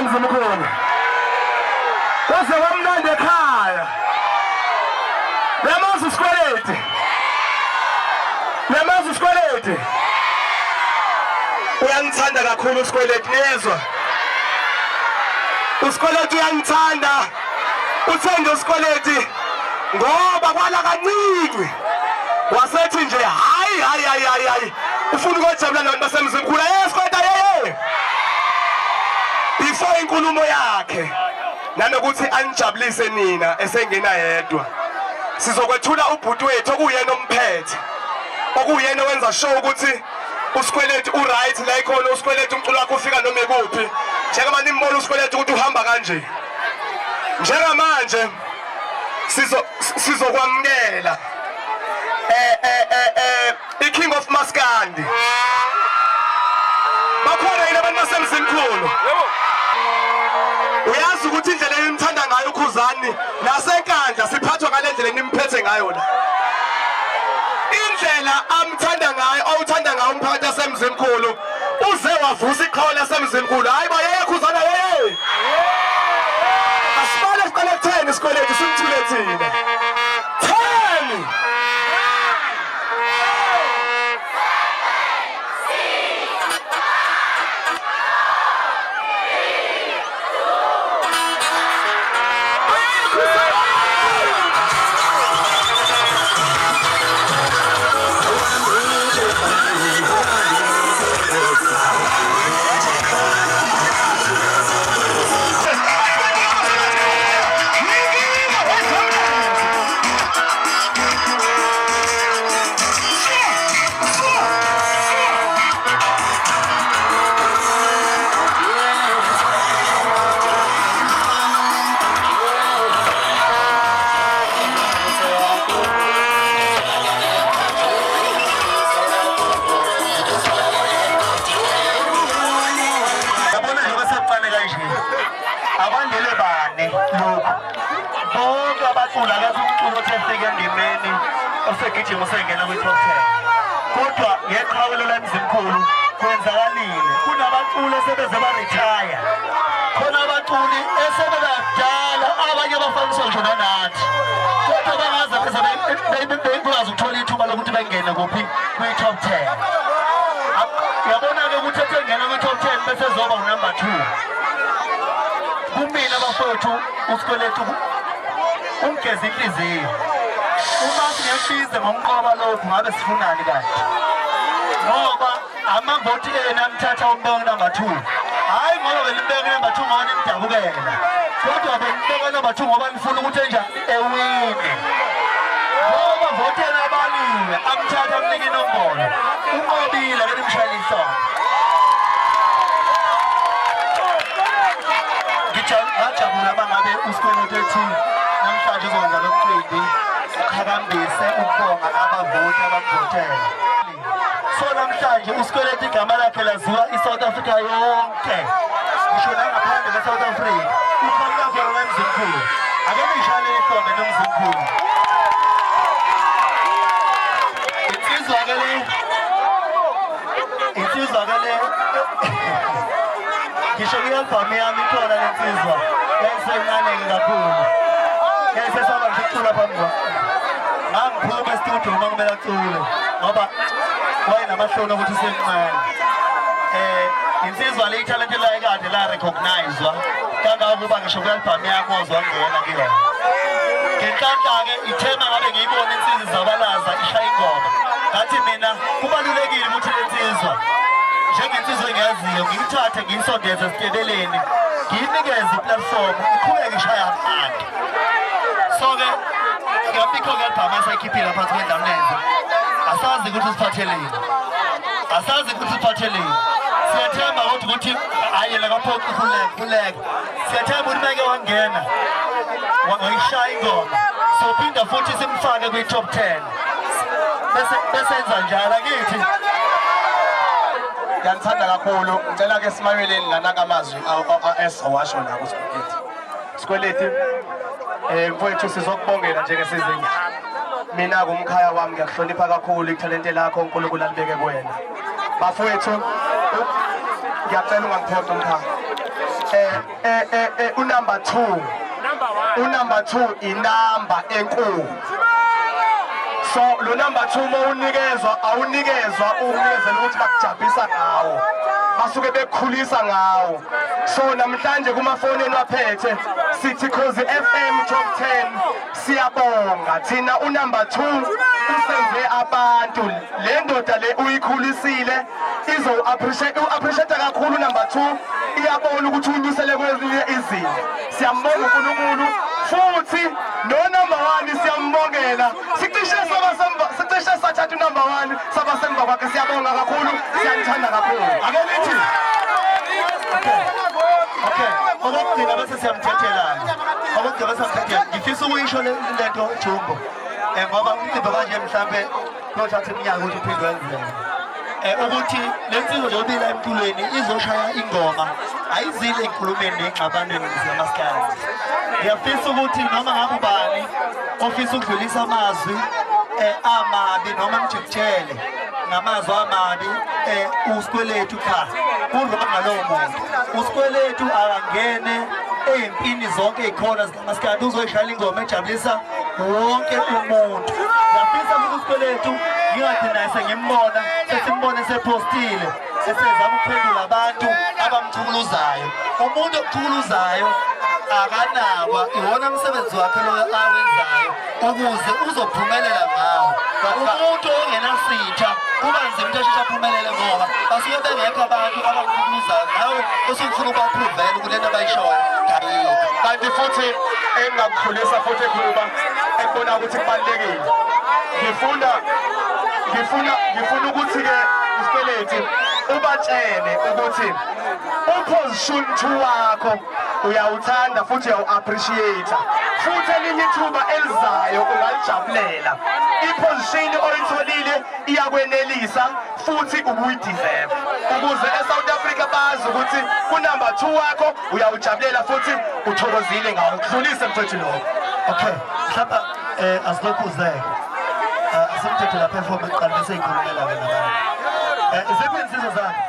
basemzimkhulu. Kwaze kwamnandi ekhaya. Uyamazi uSikweleti? Uyamazi uSikweleti? Uyangithanda kakhulu uSikweleti, niyezwa? Usikweleti uyangithanda. Uthe nje uSikweleti ngoba kwala kancinci. Wasethi nje hayi hayi hayi hayi hayi. Ufuna ukojabula nabantu basemzimkhulu. Hey Sikweleti hey. Before inkulumo yakhe nanokuthi anijabulise nina esengena yedwa. Sizokwethula ubhuti wethu okuyena omphethe. Okuyena owenza sure ukuthi uSikweleti uright la ikhona uSikweleti umculo wakhe ufika noma ikuphi njengoba nimbona uSikweleti ukuthi uhamba kanje njengamanje sizo sizokwamukela eh eh eh, eh iKing of Maskandi bakhona yini abantu basemzimkhulu uyazi ukuthi indlela enimthanda ngayo uKhuzani nasenkandla siphathwa ngale ndlela enimphethe ngayo la indlela amthanda ngayo awuthanda ngayo umphakathi asemzimkhulu uze wavusa iqhawe lasemzimkhulu hayi bo yeye khuzana yeye asibale siqale kutheni isikweletu simthule thina 10 Yabona njengoba sekuqale kanje abandele bane lokhu bonke abaculi akekho umculo othe efika endimeni osegijima usengena kwi-top 10 kodwa ngeqhawe lolamzimkhulu kwenzakalile kunabaculi esebeze barithaya khona abaculi esebebadala abanye abafaniswa ngisho nanathi kodwa bangaze beze bekwazi ukuthola ithuba lokuthi bengene kuphi kwi-top 10 yabona-ke ukuthi ethe ngena kwi-top 10 bese zoba unumber 2 kumina bafowethu usikweletu ungigeza inhliziyo uma singembize ngokunqoba lokhu ngabe sifunani kanti ngoba amavoti enu amthatha umbeka number 2 hayi ngoba benimbeka number 2 ngoba nimdabukela kodwa benimbeka number 2 ngoba nifuna ukuthi enjani ewine ngoba amavoti enu abaliwe amthatha amnika inombolo unqobile ke nimshayela ihlombe ngajabula uma ngabe usikweletu ethi namhlanje uzokwenza lo mcimbi uqhakambise ukubonga abavoti abamvotele so namhlanje usikweletu igama lakhe laziwa i-South Africa yonke ngisho nangaphandle kwe-South Africa uqhamuka khona emzimkhulu ake niyishayele ihlombe nomzimkhulu insizwa ke le insizwa ke le ngisho kwi-albhamu yami ikhona le nsizwa yayisencane-ke kakhulu yayisesaba ngisho ukucula phambi kwami ngangiphuma estudio uma kumele acule ngoba wayenamahloni okuthi usemncane um insizwa le ithalente layo kade la-recognizwa kangangokuba ngisho kwi-albhamu yami ozwa ngena kuyona ngenhlanhla-ke ithema ngabe ngiyibona insizwa izabalaza ishaya ingoma ngathi mina kubalulekile ukuthi le nsizwa njengensizwa engiyaziyo ngiyithathe ngiyisondeze esitebeleni ngiyinikeze iplatform iqhubeke ishaya abantu so-ke ngiyabikho ke-albhamu esayikhiphile phansi kwendlamlenze asazi ukuthi usiphatheleni asazi ukuthi usiphatheleni siyathemba kodwa ukuthi hhayi yena kaphoqi khuleka khuleka siyathemba ukuthi meke wangena wayishaya ingoma sophinda futhi simfake kwi-top 10 bese besenza njalo akithi ngiyanithanda kakhulu ngicela ke simameleni lanaka amazwi esizowasho la kusikweleti sikweleti eh mfowethu sizokubongela njengesizinga mina kumkhaya wami ngiyakuhlonipha kakhulu ithalente lakho uNkulunkulu alibeke kuwena bafowethu ngiyacela ungangiphoqi mkhaya. eh eh eh, eh unumber 2 unumber 2 inamba enkulu. So lo number 2 uma unikezwa, awunikezwa unikezela ukuthi bakujabhisa ngawo, basuke bekukhulisa ngawo. So namhlanje kumafoni enu aphethe sithi Khozi FM Top 10, siyabonga thina. Unumber 2 usenze abantu, le ndoda le uyikhulisile, izo appreciate, u-appreciate kakhulu number 2, iyabona ukuthi unyusele kwezinye izinga. Siyambonga uNkulunkulu, futhi no number 1 siyambongela. Sicishe saba semva, sicishe sathatha number 1 saba semva kwakhe. Siyabonga kakhulu, siyanithanda kakhulu. Ake nithi okay, okokugcina bese siyamthethelana. Okokugcina bese siyamthethela. Ngifisa ukuyisho le lento, Jumbo, ngoba umcimbi kanje mhlambe kuyothatha iminyaka ukuthi uphinde wenzeke, ukuthi le nsizwa njengoba ila emculweni izoshaya ingoma, ayizile ey'nkulumeni ney'ngxabanweni zikamaskandi. Ngiyafisa ukuthi noma ngabe ubani ofisa ukudlulisa amazwi amabi noma mjikijele ngamazwi amabi uSikweletu, cha, u-wrong ngalowo muntu. USikweletu akangene ey'mpini zonke ey'khona zikamaskandi, uzoyishayela ingoma ejabulisa wonke umuntu. Ngiyafisa ukuthi uSikweletu ngingagcina naye sengimbona, sesimbone sephostile, esezama ukuphendula abantu abamchukuluzayo. Umuntu okuchukuluzayo akanakwa, iwona msebenzi wakhe loyo awenzayo ukuze uzophumelela ngawo. Umuntu ongenasitha kuba nzima ukuthi asheshe aphumelele, ngoba basuke bengekho abantu abamchukuluzayo, nawe usufuna ukuba-prove-ela ukuthi lento abayishoyo ayikho. Kanti futhi engingakukhulisa futhi ekhuluma ekubona ukuthi kubalulekile, ngifuna ukuthi-ke uSikweletu ubatshele ukuthi uposition 2 wakho uyawuthanda futhi uyawu-appreciate, futhi elinye ithuba elizayo ungalijabulela. I-position oyitholile iyakwenelisa futhi ubuyi-deserve, ukuze e-South Africa bazi ukuthi kunumber 2 wakho uyawujabulela futhi uthokozile ngawo. Kudlulise, mfethu, lokho. Okay, mhlawumbe asilokhuzeke, asimthethe lapha perform eqala bese ikhulumela ke nabantu. Iziphi insizwa zakhe?